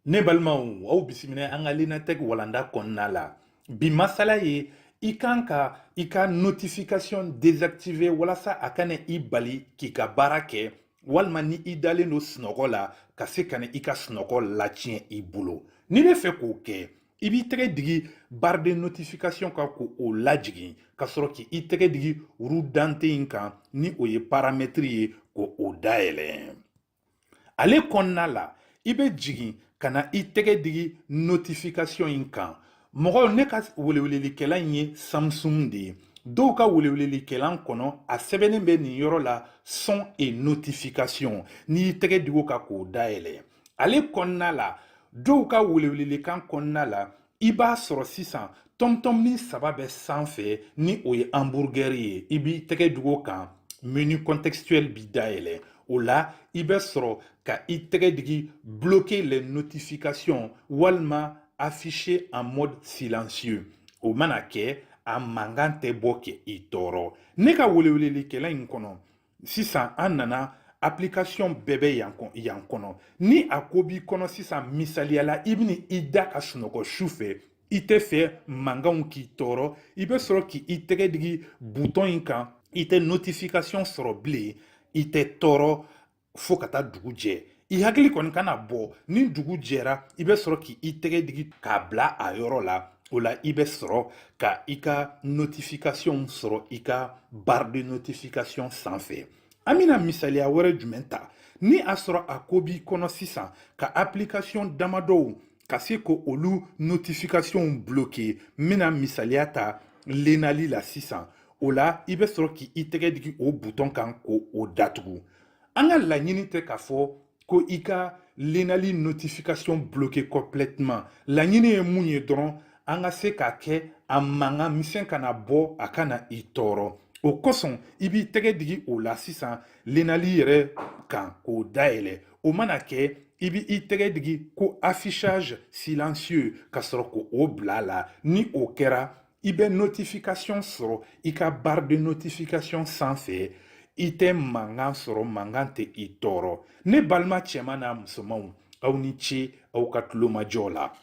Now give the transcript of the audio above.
Ne balimaw, aw bisimila an ka Lenatech walanda kɔnɔna la. Bi masala ye i kan ka i ka notification désactiver walasa a kana i bali k'i ka baara kɛ, walima ni i dalen don sunɔgɔ la, ka se ka na i ka sunɔgɔ latiɲɛ i bolo. N'i bɛ fɛ k'o kɛ, i b'i tɛgɛ digi barre de notification kan k'o lajigin, ka sɔrɔ k'i tɛgɛ digi roue dentée in kan, ni o ye paramètre ye, k'o dayɛlɛ. Ale kɔnɔna la, i bɛ jigin ka na i tɛgɛ digi notification in kan. Mɔgɔ, ne ka welewelelikɛla in ye Samsung de ye. Dɔw ka welewelelikɛlan kɔnɔ, a sɛbɛnnen bɛ nin yɔrɔ la, son et notification. N'i y'i tɛgɛ digi o kan k'o dayɛlɛ, ale kɔnɔna la, dɔw ka welewelelikan kɔnɔna la, i b'a sɔrɔ sisan tɔmtɔmni saba bɛ sanfɛ, ni o ye hamburger ye. I b'i tɛgɛ digi o kan, menu contextuel bi dayɛlɛ. O la, i bɛ sɔrɔ ka i tɛgɛ digi bloquer les notifications walima afficher en mode silencieux. O mana kɛ, a mankan tɛ bɔ kɛ i tɔɔrɔ. Ne ka welewelelikɛla in kɔnɔ sisan, an nana application bɛɛ bɛ yan kɔnɔ. Ni a ko b'i kɔnɔ sisan, misaliya la, i bɛna i da ka sunɔgɔ su fɛ, i tɛ fɛ mankanw k'i tɔɔrɔ, i bɛ sɔrɔ k'i tɛgɛ digi bouton in kan. I tɛ notification sɔrɔ bilen, i tɛ tɔɔrɔ fo ka taa dugu jɛ. I hakili kɔni kana bɔ. Ni dugu jɛra, i bɛ sɔrɔ k'i tɛgɛ digi k'a bila a yɔrɔ la. O la, i bɛ sɔrɔ ka i ka notification sɔrɔ i ka barre de notification sanfɛ. An bɛna misaliya wɛrɛ jumɛn ta? Ni a sɔrɔ a ko b'i kɔnɔ sisan ka application damadɔw ka se ko olu notification bloquer, n bɛna misaliya ta Lenali la sisan. O la, i bɛ sɔrɔ k'i tɛgɛ digi o bouton kan k'o datugu. An ka laɲini tɛ k'a fɔ ko i ka Lenali notification bloquer complètement. Laɲini ye mun ye dɔrɔn? An ka se k'a kɛ a mankan misɛn kana bɔ, a kana i tɔɔrɔ. O kosɔn, i b'i tɛgɛ digi o la sisan, Lenali yɛrɛ kan, k'o dayɛlɛ. O mana kɛ, i b'i tɛgɛ digi ko affichage silencieux, ka sɔrɔ k'o bila a la. Ni o kɛra, i bɛ notification sɔrɔ i ka barre de notification sanfɛ, i tɛ mankan sɔrɔ, mankan tɛ i tɔɔrɔ. Ne balima cɛman n'a musomanw, aw ni ce aw ka tulomajɔ la.